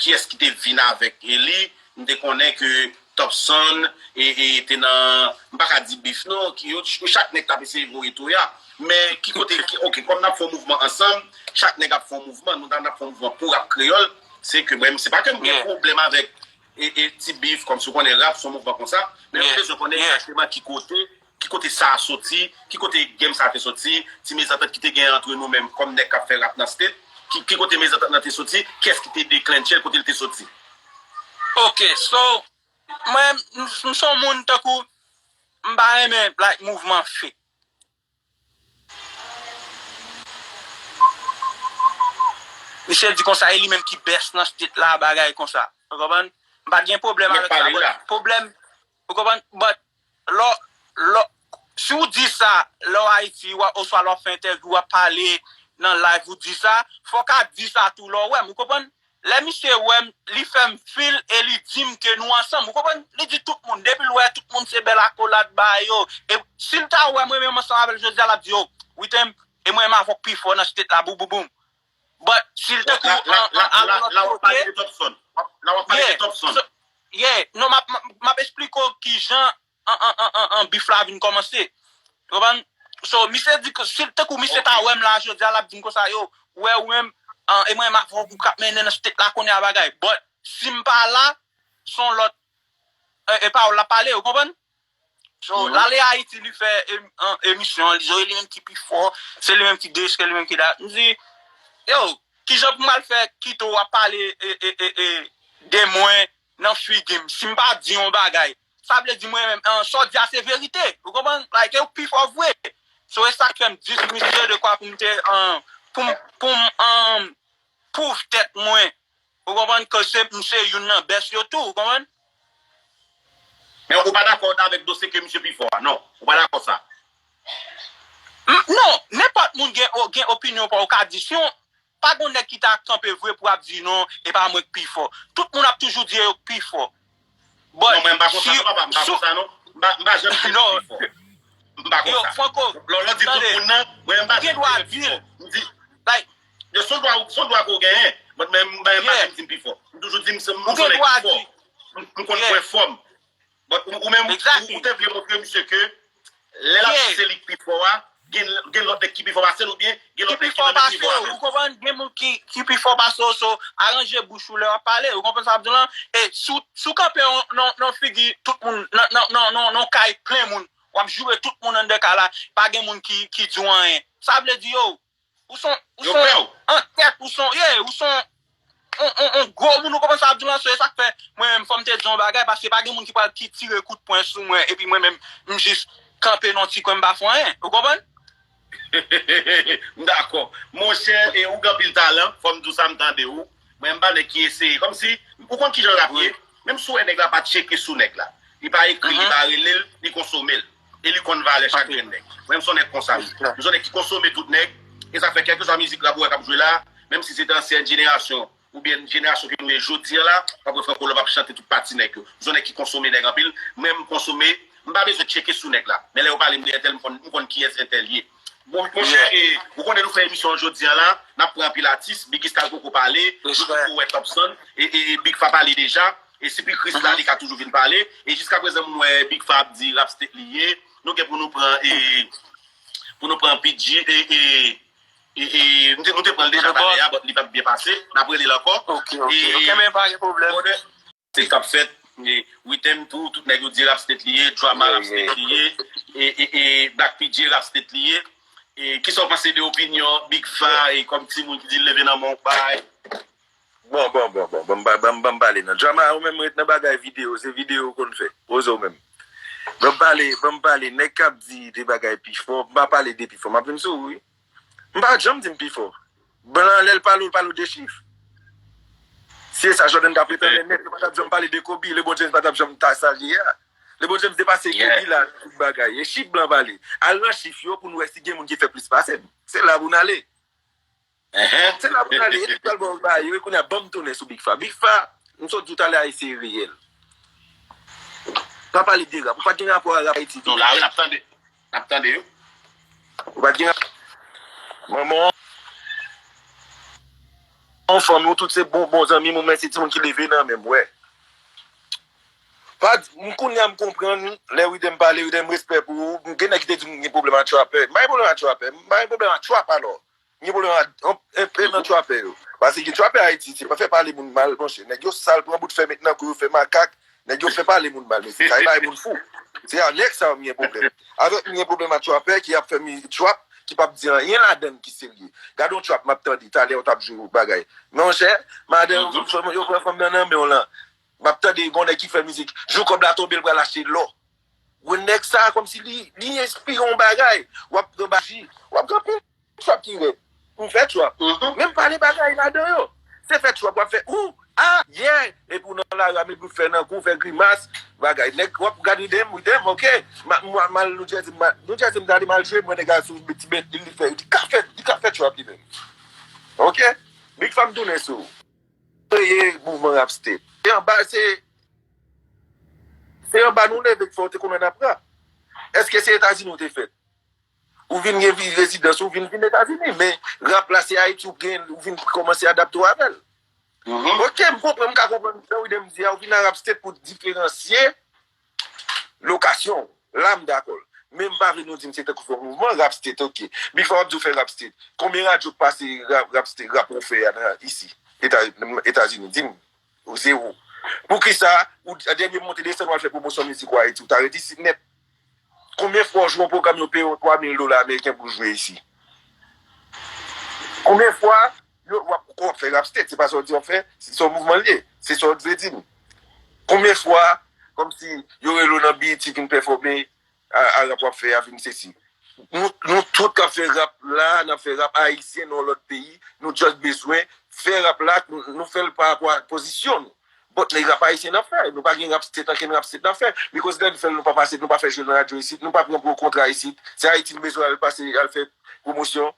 kiyès ki te vin avèk li. M te konnen ke Topson e, e te nan, m pa ka di bif non, ki yo, yo chak nèg t ap eseye voye touya. Men ki kote, ki, ok, kòm n ap fè yon mouvman ansanm, chak nèg ap fè yon mouvman, nou ta, n ap fè yon mouvman pou rap kreyòl, se ke mwen, se pa ke m gen pwoblèm avèk e, e ti bif, kòmsi w konnen rap se yon mouvman konsa, men m bezwen konnen egzakteman ki kote, ki kote sa a soti, ki kote game sa a te soti, ti mezantant ki te gen antre nou menm kòm nèg k ap fè rap nan state, ki, ki kote mezantant lan te soti, kiyès ki te deklentche l, kote l te soti. Ok, so, mwen, m, m se yon moun tankou, m pa renmen, like, mouvman fake. Misye di konsa, e li menm ki best nan state la, bagay konsa. Ou konprann? M pa t gen pwoblèm avèk sa, but pwoblèm, ou konprann? But, lò, lò, si w di sa, lè w Ayiti, w ap, oswa lè w ap fè entèvyou, w ap pale nan live, ou di sa, fò w ka di sa tou lè w wè m, ou konprann? Lè misye wè m, li fè m feel e li di m ke nou ansanm, ou konprann? Li di tout moun, depi l wè tout moun se bèl akolad ba yo. E si l ta wè mwen menm ansanm avè l jodi a, l ap di, oh, Withem, e mwen menm avè w pi fò nan state la, boubouboum. But, si l tankou an, an, al yon lòt kote, yeah, so, yeah, non, m ap, m ap, m ap eksplike w kijan an, an, an, an, an, bif la vin kòmanse. Ou konprann? So, misye di ke, si, tankou misye ta wè m la, jodi a, l ap di m konsa, yo, wè ou menm, an, e mwen, m ap fè yon gwoup k ap mennen nan state la, kounye a bagay. But, si m pa la, se yon lòt, e, e pawòl l ap pale, ou konprann? So, l ale Ayiti, li fè em-, an, emisyon, li di, oh, e li menm ki pi fò, se li menm ki dis, se li menm ki dat. M di, yo, kijan pou m al fè kite w ap pale, e, e, e, e, de mwen nan figi m, si m pa di yon bagay, sa vle di mwen menm, an, sa w di a se verite. Ou konprann? Like, e w pi fò vre. So, e sa k fè m dis misye de kwa pou m te, an, pou m, pou m, an, pwouv tèt mwen. Ou konprann ke se, m se youn nan best yo tou, ou konprann? Men ou pa dakò avèk dosye ke misye pi fò a, non. Ou pa dakò sa. M, non, nenpòt moun gen, o-, gen opinyon pa w, ou ka di, si yon, pa gon nèg ki ta kanpe vre pou ap di non, e pa mwen k pi fò. Tout moun ap toujou di yo k pi fò. But, non, mwen m pa konsa non, papa, m pa konsa non. M pa, m pa janm di m pi fò. M pa konsa. Lè w di tout moun nan, mwen menm m pa janm di m pi fò. M di, like, yo, se yon dwa, se yon dwa ke w genyen. Mwen menm, m pa janm di m pi fò. M toujou di m, m, m konnen ki fò. M, m konn pwen fò m. But ou, ou menm, ou, ou te vle montre misye ke lè l ap di se li k pi fò a, gen, gen lòt nèg ki pi fò pase l oubyen gen lòt nèg ki nan menm nivo avè l. Ou konprann? Gen moun ki, ki pi fò pase w, so, aranje bouch ou lè w ap pale. Ou konprann sa m ap di w lan? E si w, si w kanpe nan, nan, nan figi tout moun, nan, nan, nan, nan, nan kay plen moun, w ap joure tout moun anndan kay la, pa gen moun ki, ki di w anyen. Sa vle di, yo, ou se yon, ou se yon antèt, ou se yon, yeah, ou se yon, yon, yon, yon gwo moun, ou konprann sa m ap di w lan, so, e sa k fè, mwen menm, fò m te di yon bagay, paske pa gen moun ki pral ki tire kout pwen sou mwen, epi mwen menm, m jis kanpe nan yon ti kwen, m pa fè anyen, ou konprann? M dakò. Monchè, e ou gen anpil talan, fò m di w sa, m tande w. Mwen, m pa nèg ki eseye. Kòmsi, ou konn kijan rap ye? Menm si w wè nèg la pa tcheke sou nèg la. Li pa ekri, li pa rele l, li konsome l. E li konn valè chak grenn nèg. Mwen, m se yon nèg konsa. M se yon nèg ki konsome tout nèg. E sa fè kèlkeswa mizik rap ou wè k ap jwe la, menm si se te ansyen jenerasyon, oubyen jenerasyon ke nou ye jodi a la, w ap wè Franco Love ap chante tout pati nèg yo. M se yon nèg ki konsome nèg anpil. Mwen, m konsome, m pa bezwen tcheke sou nèg la. Men lè yo pale m de entèl, m konn, m konn kiyès entèl ye. Bon, monchè, e, ou konnen nou fè emisyon an jodi a la, n ap pran anpil atis, Biggy Star poko pale, nou poko wè Topson, e, e, e Big Fa pale deja, e Sipi Chris la, li ka toujou vin pale, e jiskaprezan m wè Big Fa ap di rap state li ye, nou gen pou nou pran, e, pou nou pran P G, e, e, e, e, nou te, nou te pran l deja talè a, but li pa t byen pase, n ap rele l ankò. Ok, ok, ok, men pa gen pwoblèm. Se k ap fèt, e, Withem tou, tout nèg yo di rap state li ye, Drama rap state li ye, e, e, e, Black P J rap state li ye. E, kisa w panse de opinyon Big Fa e kòm timoun ki di l leve nan men w bay? Bon, bon, bon, bon, bon, ban m pale non. Drama, ou menm ret nan bagay videyo, se videyo ou konn fè. Poze w menm. Ban m pale, ban m pale, nèg k ap di de bagay pi fò, m pa pale de pi fò, m ap vin sou ou wi. M pa janm di m pi fò. Blan lè l pale w, l pale w de chif. Si e sa Jordan t ap ret anlè nèt, yo pa t ap janm pale de Kobe, LeBron James pa t ap janm ta sa l ye a. LeBron James depase Kobe la nan tout bagay. E chif blan pale. Al nan chif yo pou n wè si gen moun ki fè plis pase m. Se la pou n ale. Se la pou n ale. E tout pral ba w bagay yo. E kounye a ban m tounen sou Big Fa. Big Fa, m sot di w talè a e se reyèl. Pa pale de rap. Ou pa t gen rapò a rap Ayiti. Non, la wi, n ap tande. N ap tande yo. Ou pa t gen manman w, fanmi w, tout se bon, bon zanmi m, ou men se timoun ki leve nan men m, wè. Pa, m kounye a m konprann, lè Withem pale, Withem respè pou ou, m gen nèg ki te di m gen pwoblèm a trapè. M pa gen pwoblèm a trapè, m pa gen pwoblèm a trap alò. M gen pwoblèm a, enpe nan trapè yo. Paske trapè Ayiti, se pa fè pale moun mal, monchè. Nèg yo sal, pran bout fè met nan kou yo, fè makak, nèg yo fè pale moun mal, mesye. Sa e bay moun fou. Se a nèg sa yo m gen pwoblèm. Avèk m gen pwoblèm a trapè ki ap fè mi trap, ki p ap di anyen ladann ki serye. Gade yon trap m ap tande, talè yo t ap jwe yon bagay. Monchè, madanm, yo pran fanm nan nan men w lan. M ap tande gon nèg ki fè mizik, jou kòb la tonbe l pral achte lò. Wè nèg sa kòmsi li, li enspire yon bagay. W ap pran baji, w ap gen anpil trap ki rèd. M fè trap. Men m pa gen bagay ladan yo. Se fè trap w ap fè ou, a, yè. Epi w nan lari a met bout fè nan kou, fè grimas, bagay. Nèg w ap gad ridem, ridem, ok. M al New Jersey, New Jersey m t ale m al jwe, m wè nèg la sou ti bèt li, li fè, li ka fè, li ka fè trap li menm. Ok. Big Fa m tounen sou ou. Kreye mouvman rap state. Se anba, se, se anba nou leve k fè w te konnen n ap rap. Èske se Etazini w te fèt? Ou vin gen vi rezidans, ou vin vin Etazini, men rap la se Ayiti ou gen, ou vin kòmanse adapte w avè l. Ok, m konprann, m ka konprann sa w vle di a, ou vin nan rap state pou diferansye lokasyon w. La m dakò l. Men m pa vle nou di m se tankou fè mouvman rap state, ok. Big Fa w ap di w fè rap state. Konbyen radyo k pase rap, rap state, rap ou fè a nan isi, Eta, Etazini? Di m. Zewo. Poukisa ou dènye monte desann w al fè pwomosyon mizik ou Ayiti, ou ta ret isit nèt? Konbyen fwa w jwe yon pwogram yo peye w twa mil dola ameriken pou w jwe isi? Konbyen fwa yo w ap, w ap fè rap state, se pa sa w di w ap fè, se yon mouvman l ye, se sa w vle di m. Konbyen fwa kòmsi yo rele w nan B E T vin pèfòme, a, a rap w ap fè a vin sesi. Nou, nou tout k ap fè rap la, n ap fè rap ayisyen nan yon lòt peyi, nou just bezwen fè rap la, nou, nou fè l pa rapò a pozisyon nou. But nèg rap ayisyen n ap fè, nou pa gen rap state, ankenn rap state n ap fè. Because lè n fè l, nou pa pase, nou pa fè jwe nan radyo isit, nou pa pran gwo kontra isit. Se Ayiti n bezwen al pase, al fè pwomosyon.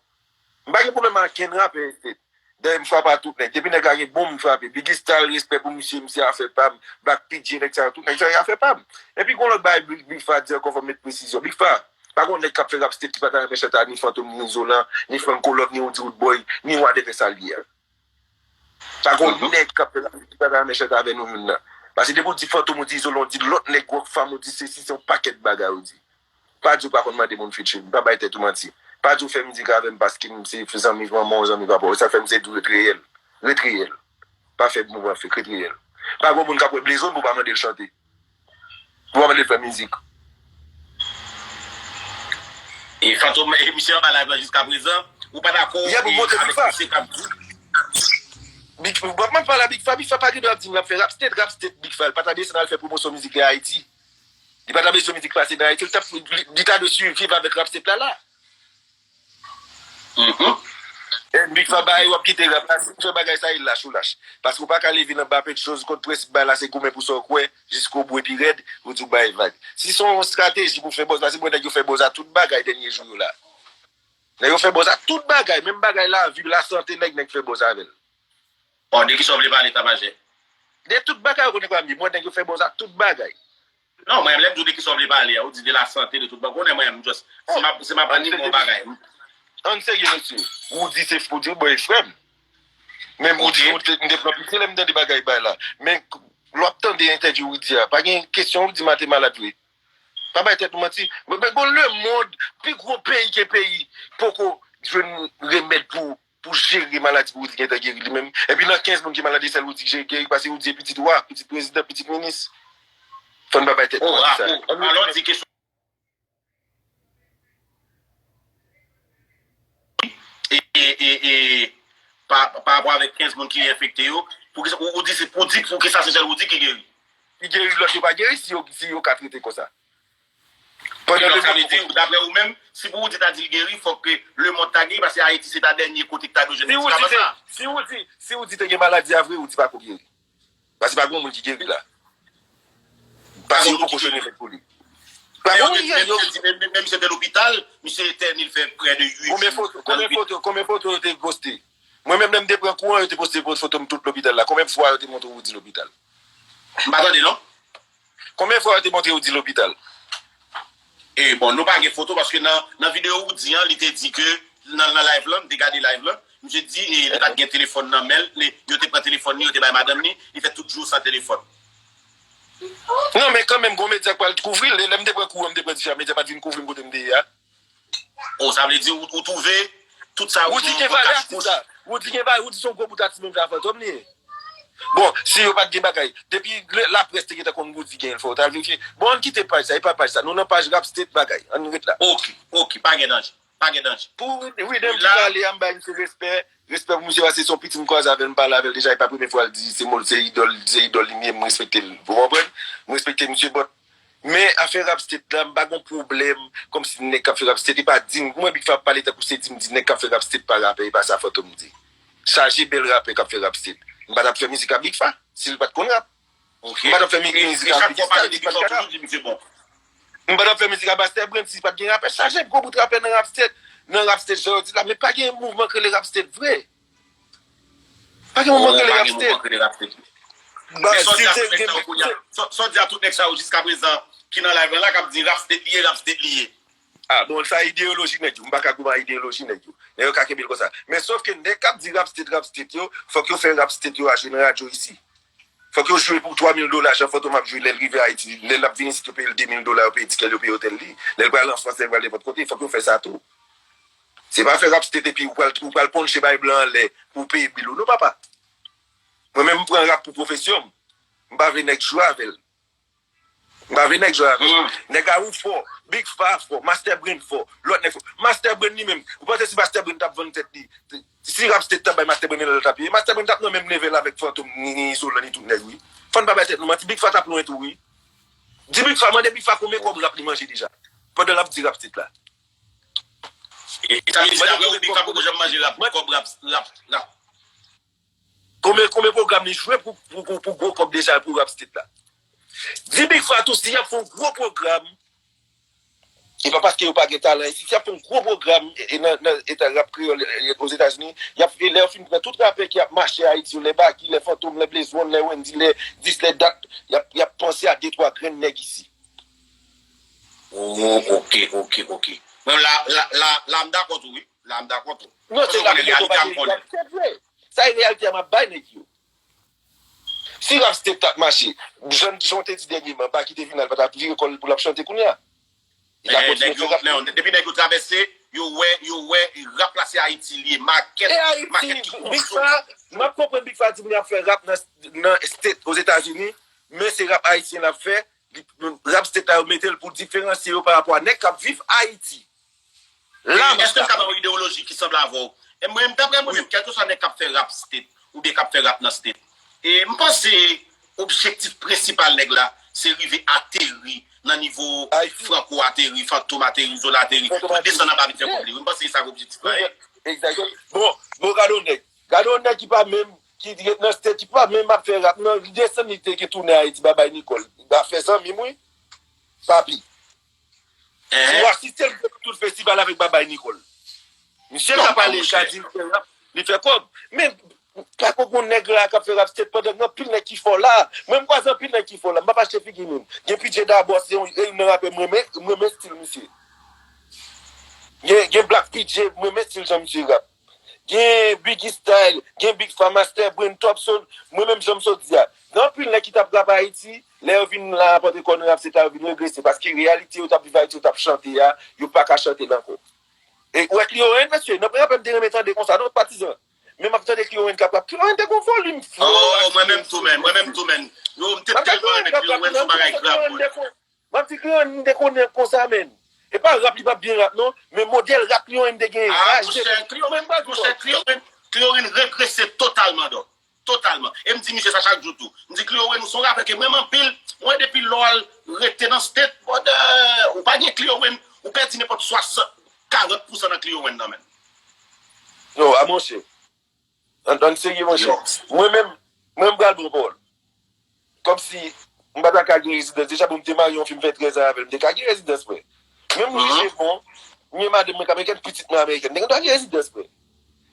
M pa gen pwoblèm ak kenn rapè isit. Dèyè m frape a tout nèg. Depi nèg la gen bon m frape. Biggy Star, respè pou misye, misye afè pa m. Black P J, nèg sa yo, tout nèg sa yo afè pa m. Epi gon lòt bagay Big, Big Fa di ankò, fò m met presizyon. Big Fa, Pa gen yon nèg k ap fè rap state ki pa ta renmen chante a, ni Fantom, ni Zolan, ni Franco Love, ni Roody Roodboy, ni whatever sa l ye a. Pa gen yon nèg k ap fè rap state ki pa ta renmen chante avè nou youn nan. Paske depi w di Fantom, ou di Zolan, ou di lòt nèg Rockfam, ou di sesi, se yon pakèt bagay ou di. Pa di w pa konn mande moun featuring, pa bay tèt ou manti. Pa di w fè mizik avè m paske m se zanmi manman w, zanmi papa w. Sa fè m se di w ret reyèl. Ret reyèl. Pa fè mouvman fake, ret reyèl. Pa gen moun k ap wè Blezone pou w pa mande l chante. Pou w pa mande l fè mizik. E Fantom, e misye anba live la jiska prezan, ou pa dakò avèk misye k ap di. Big, w ap pale a Big Fa, Big Fa pa gen dwa ap di m l ap fè rap state, rap state, Big Fa, l pa ta desann al fè pwomosyon mizik li Ayiti. Li pa ta bezwen mizik pase nan Ayiti, li t ap, li, li ta dwe siviv avèk rap state la la. Mhm. Big Fa bay, w ap kite rap la. Si w fè bagay sa, e lach ou lach. Paske w pa ka leve nan ba pèk choz kont prensip bay la, se goumen pou sa w kwè, jiskobou epi rèd, pou di w bay vag. Si se yon estrateji pou fè buzz, paske mwen nèg yo fè buzz a tout bagay dènye jou yo la. Nèg yo fè buzz a tout bagay, menm bagay lavi, lasante, nèg, nèg fè buzz avè l. Bon, de kisa w vle pale, Tapajè? De tout bagay ou konnen kòm li, mwen nèg yo fè buzz a tout bagay. Non, mwen, lè m di w de kisa w vle pale a, ou di de lasante, de tout bagay. Konnen mwen, m just, si m ap, si m ap anime yon bagay. Ann serye, mesye. Ou di se, ou di, bon, e frè m. Men ou di, ou te, m te pran pitye lè m tande bagay bay la. Men, lè w ap tande entèvyou ou di a, pa gen kesyon ou di m a te malad vre. Pa bay tèt nou manti. Men, men, bon, lemonn, pi gwo peyi ke peyi, poko jwenn remèd pou pou jere maladi Roody gentan geri li menm. Epi nan kenz moun ki malad, e sèl Roody ki geri, paske Roody se pitit wa, pitit prezidan, pitit minis. Fò n pa bay tèt nou manti sa. Alò, di kesyon. E, e, e, e, pa, pa rapò avèk kenz moun ki enfekte yo, poukisa, ou, ou di, se pou di, poukisa se sèl Roody ki geri? Ki geri, lòt yo pa geri si yo, si yo ka trete konsa. Pandan donk, sa vle di, daprè ou menm, si pou Roody ta di l geri, fòk ke lemonn ta geri, paske Ayiti se ta dènye kote ki ta dwe jwenn medikaman sa. Si Roody, si Roody te gen maladi a vre, Roody pa ko geri. Paske pa gen moun ki geri la. Paske yo poko jwenn remèd pou li. Pa gen moun ki geri. Men misye te lopital, misye etène, li fè prè de uit jou. Konbyen foto, konbyen foto, konbyen foto yo te poste? Mwen menm, lè m te pran kou an, yo te poste foto m tout lopital la. Konbyen fwa yo te montre Roody lopital? M pa tande, non. Konbyen fwa yo te montre Roody lopital? E bon, nou pa gen foto paske nan, nan videyo Roody an, li te di ke nan, nan live lan, m te gade live lan, misye di e, li pa t gen telefòn nan men l, li, yo te pran telefòn li, yo te bay madanm li, li fè tout jou san telefòn. Non, men kanmenm, gon medya k pral kouvri l. Lè m te pran kou an, m te pran ti medya pa t vin kouvri m kote m te ye a. O, sa vle di ou, ou twouve tout sa ou di gen valè atis la. Ou di gen valè, ou di se yon gwo bout atis menm jan a Fantom li ye. Bon, si yo pa t gen bagay, depi le, laprès te gentan konn Roody gen l, fò w t al verifye. Bon, ann kite paj sa, e pa paj sa. Nou nan paj Rap State bagay. Ann ret la. Ok, ok, pa gen danje. Pa gen danje. Pou Ridem ki pale a, m bay misye respè. Respè pou misye, paske se yon pitit m kwaze avè l, m pale avè l deja, e pa premye fwa l di se mo, se idòl, se idòl li m ye, m respekte l. Ou konprann? M respekte misye, but Men afè rap state la, m pa gon pwoblèm, kòmsi nèg k ap fè rap state, e pa di m, mwen Big Fa ap pale tankou se di m di nèg k ap fè rap state pa rapè, e pa sa Fantom di. Chaje bèl rapè k ap fè rap state. M pa t ap fè mizik a Big Fa, si l pa t konn rap. M pa t ap fè mi- mizik a Big Star, si l pa t konn rap. M pa t ap fè mizik a Master Brand, si pa t gen rapè. Chaje gwo bout rapè nan rap state, nan rap state, jan yo di la, men pa gen mouvman k rele rap state vre. Pa gen mouvman k rele rap state. Men sa w di a tout nèg sa yo kounye a, sa w di a tout nèg sa yo jiska prezan ki nan live lan la k ap di rap state li ye, rap state li ye. Ah, bon, sa ideyoloji nèg yo. M pa ka goumen ak ideyoloji nèg yo. Nèg yo ka kenbe l konsa. Men sòf ke nèg k ap di rap state, rap state yo, fòk yo fè rap state yo a jwe nan radyo isi. Fòk yo jwe pou twa mil dola, jan Fantom ap jwe lè l rive Ayiti. Lè l ap vin isit, yo peye l de mil dola, yo peye tikè l, yo peye otèl li. Lè l pral an Frans, lè l pral nenpòt kote, fòk yo fè sa tou. Se pa fè rap state epi ou pral, ou pral ponche bay blan anlè pou peye bil ou. Non, papa. Mwen menm, m pran rap pou pwofesyon m. M pa vle nèg jwe avè l. M pa vle nèg jwe avè l. Nèg a ou fò, Big Fa fò, Master Brain fò, lòt nèg fò. Master Brain li menm, ou panse si Master Brain t ap vann tèt li, si rap state t ap bay Master Brain, lè l t ap ye, Master Brain t ap nan menm level avèk Fantom, ni, ni Izolan, ni tout nèg, wi. Fò n pa bay tèt nou manti, Big Fa t ap lwen tou, wi. Di Big Fa, mande Big Fa konbyen kòb rap li manje deja, pandan l ap di rap state la. E sa vle di, daprè ou, Big Fa poko janm manje rap, kòb rap, rap, rap. Konbyen, konbyen pwogram li jwe pou, pou, pou, pou gwo kòb deja pou rap state la? Di Big Fa tou, si y ap fè yon gwo pwogram, e pa paske yo pa gen talan isi, si y ap fè yon gwo pwogram, e, e nan, nan eta rap kreyòl, e, Ozetazini, y ap, e lè yo fin pran tout rapè ki ap mache Ayiti yo, lè Baky, lè Fantom, lè Blaze One, lè Wendy, lè dis, lè dat, y ap, y ap panse a de twa grenn nèg isi. Oh, ok, ok, ok. Mwen la, la, la, la m dakò tou, wi. La m dakò tou. Non, se rap yo pa gen rap, se vre. Sa e reyalite a m ap bay nèg yo. Si rap state t ap mache, jan jan w te di dènyèman, Baky te vin al pa t ap vire kò l pou l ap chante kounye a. Li t ap kontinye fè rap. Depi nèg yo travèse, yo wè, yo wè rap la se Ayiti li ye, makèt, makèt ki konso. M ap konprann Big Fa di moun ap fè rap nan, nan state Ozetazini, men se rap ayisyen l ap fè, rap state la yo mete l pou diferansye yo pa rapò a nèg k ap viv Ayiti. La, èske m ka ba w idewoloji ki sanble avè w? E mwen, daprè mwen menm, kèlkeswa nèg k ap fè rap state oubyen k ap fè rap nan state, e m panse objektif prensipal nèg la se rive ateri nan nivo Franco ateri, Fantom ateri, Zola ateri, pou desann anba vennsenk kòb li. M panse se sa k objektif la ye. Bon, bon, gade yon nèg. Gade yon nèg ki pa menm, ki ret nan state, ki pa menm ap fè rap, non, li desann li te gen tounen Ayiti, Babay Nicole. Afè zanmi m, wi. Papi. Si w asiste l, li fè tout festival avèk Babay Nicole. Misye ka pale, li ka di l fè rap, li fè kòb. Men, pa poko nèg la k ap fè rap state pandan gen anpil nèg ki fò la. Mwen, m kwaze anpil nèg ki fò la. M p ap achte figi moun. Gen P J Dabò, se yon, youn nan rapè m renmen, m renmen stil misye. Gen, gen Black P J, m renmen stil jan misye rap. Gen Biggie Style, gen Big Fa, Master Brain, Top Soul, mwen menm jan m sot di a. Gen anpil nèg ki t ap rap Ayiti, lè yo vin la ranpòte kò nan rap state la, yo vin regrese, paske reyalite yo t ap viv Ayiti, yo t ap chante a, yo pa ka chante l ankò. E ou wè Cleo N, mesye, nan premye rapè m te renmen tande konsa, non, patizan. Men m ap tande Cleo N k ap rap. Cleo N te gon volim fò. Oh, mwen menm tou, men, mwen menm tou, men. Yo, m te tèlman renmen Cleo N, se yon bagay grav, mwen. M ap di Cleo N, m te konnen l konsa, menn. E pa rap li p ap byen rap, non, men modèl rap Cleo N te genyen. Ah, monchè, Cleo N, monchè, Cleo N, Cleo N regrese totalman, dòk. Totalman. E m di misye sa chak jou tou. M di, Cleo N, ou se yon rapè ke m renmen anpil. Mwen, depi lè w al rete nan state, brother, ou pa gen Cleo N, ou pèdi nenpòt swasant, karant pousan nan Cleo N nan, menn. Non, a monchè. Ann, ann serye, monchè. Mwen menm, mwen, m pral ba w pawòl. Kòmsi m pa ta ka gen rezidans. Deja, bon, m te marye yon fi, m fè trèz an avè l, m te ka gen rezidans, frè. Men m rive bon, m gen madanm mwen k amerikèn, pitit mwen amerikèn. M te gen dwa gen rezidans, frè.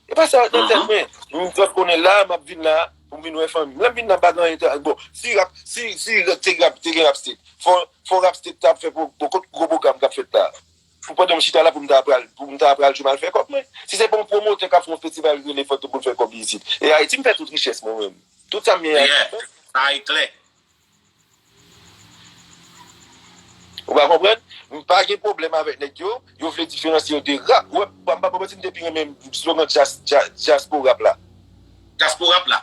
E pa sa nan tèt mwen. M just konnen la, m ap vin la, pou m vin wè fanmi m. Lè m vin la, m pa gen anyen. Bon, si rap, si, si te rap, te gen rap state, fò, fò rap state ta fè pou, pou gwo pwogram k ap fèt la. Pou pandan m chita la pou m ta pral, pou m ta pral jwe m al fè kòb mwen. Si se pa yon pwomotè k ap fè yon festival rele Fantom pou l fè kòb isit. E Ayiti m fè tout richès mwen menm. Tout sa m gen Ayiti. Sa e klè. Ou pa konprann? M pa gen pwoblèm avèk nèg yo. Yo vle diferansye yo de rap. Ou wè, m pa, m pa, m pa, m pa, m te pi renmen slogan djas, djas, djaspora rap la. Djaspora rap la.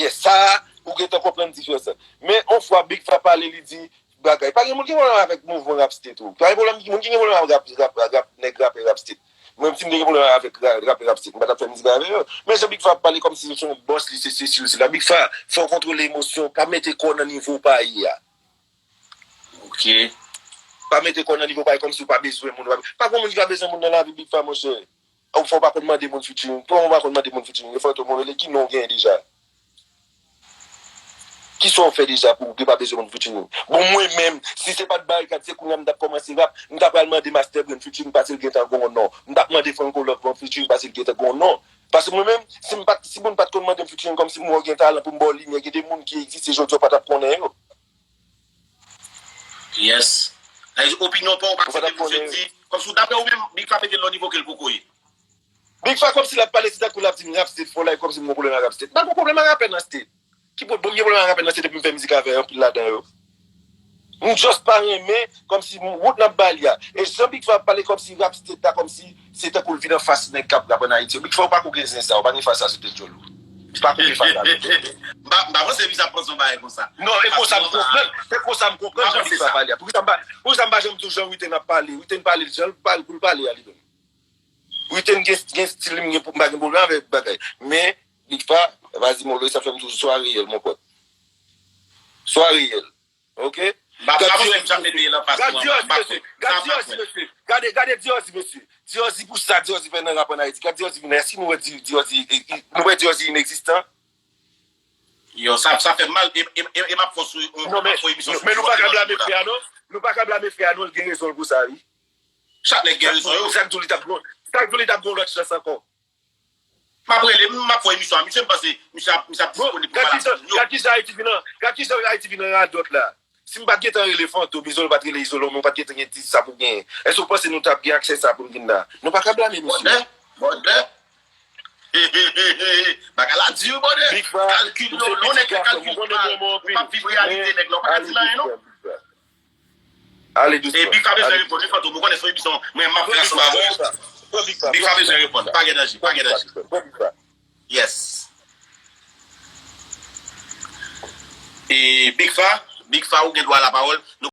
Yes, sa a, ou gentan konprann diferans lan. Men, on fwa Big Fa pale, li di, bagay. Pa gen moun ki gen pwoblèm avèk mouvman rap state ou. Pa gen pwoblèm, moun ki gen pwoblèm avèk rap, rap, rap, nèg rapè rap state. Mwen, si m te gen pwoblèm avèk ra- rapè rap state, m pa t ap fè mizik avè yo. Men jan Big Fa ap pale kòmsi se yon bòs li, se sesi, se la. Big Fa, fò w kontwole emosyon w, pa mete kò w nan nivo w pa ye a. Ok. Pa mete kò w nan nivo w pa ye kòmsi w pa bezwen moun. Pa, pa gen moun ki pa bezwen moun nan lavi Big Fa, monchè. Ou fò w pa konn mande moun featuring. Kòman w pa konn mande moun featuring? E Fantom ou rele, ki non w genyen deja? Kisa w fè deja pou w pa bezwen moun featuring? Bon, mwen menm, si se pa t Barikad, se kounye a m t ap kòmanse rap, m ta pral mande Master Brain featuring paske l gentan gen yon non. M t ap mande Franco Love ban m featuring paske l gentan gen yon non. Paske mwen menm, si m pa t, si moun pa t konn mande m featuring kòmsi m wè w gen talan pou m ba w limyè, gen de moun ki egziste jodi a w pa t ap konnen yo. Yes. Sa vle di opinyon pa w pa aksepte misye di, kòmsi w daprè ou menm, Big Fa mete l nan yon nivo ke l poko ye. Big Fa kòmsi l ap pale, se tankou l ap di m rap state fò la, e kòmsi m gon pwoblèm ak rap state. M pa gon pwoblèm ak rapè nan state. Ki pwoblèm, m gen pwoblèm ak rapè nan state epi m fè mizik avè anpil ladan yo. M just pa renmen, kòmsi wout n ap ba li a. E jan Big Fa ap pale kòmsi rap state la, kòmsi se tankou l vin anfas nèg k ap rap ann Ayiti yo. Big Fa ou pako gen zen sa, ou pa gen fas sa sou tèt djòl ou. Ou pako gen fas sa. M pa, m pa panse Big Fa panse yon bagay konsa. Non, e konsa m konprann. Se konsa m konprann jan Big Fa pale a. Poukisa m pa, poukisa m pa janm di w jan Witten ap pale? Witten pale jan l pale pou l pale a li menm. Witten gen, gen stil li, m gen, m pa gen pwoblèm avèk bagay. Men, Big Fa, vas-y mollo, sa fè m toujou swa reyèl, mon pote. Swa reyèl. Ok? Gad Diyozi, mesye. Gad Diyozi, mesye. Gade, gade Diyozi, mesye. Diyozi pou sa Diyozi fè nan rap ann Ayiti. Gad Diyozi vin la. Èske nou wè Di- Diyozi, e- e- nou wè Diyozi inegzistan? Yo, sa, sa fè m mal. E, e, e, e m ap fè sou, m ap fè emisyon sou. Men nou pa ka blame frè a, non. Nou pa ka blame frè a, non. L gen rezon l pou sa, wi. Chak nèg gen rezon yo. Sa k di w li t ap gon, sa k di w li t ap gon lòt chans ankò? M ap rele, m ap fè emisyon a misye, m panse misye ap, misye ap disponib pou pale avè nou. Gad kijan Ayiti vin an, gad kijan Ayiti vin an radòt la. Si m pa t gentan rele Fantom, Izolo pa t rele Izolo, men w pa t gentan gen tit sa pou w genyen. Èske w panse nou t ap gen aksè sa pou n vin la? Nou pa ka blame misye. Bòdè, bòdè. Bagay la di, bòdè. Kalkil yo, lè w nèg fè kalkil mal, ou p ap viv reyalite nèg la, ou pa ka di l anyen, non. Ale dousman. E Big Fa bezwen reponn, wi, Fantom, ou konnen se yon emisyon, mwen, m ap fè ansanm avè w. Big Fa bezwen reponn, pa gen danje, pa gen danje. Yes. E Big Fa, Big Fa, ou gen dwa a la pawòl. Nou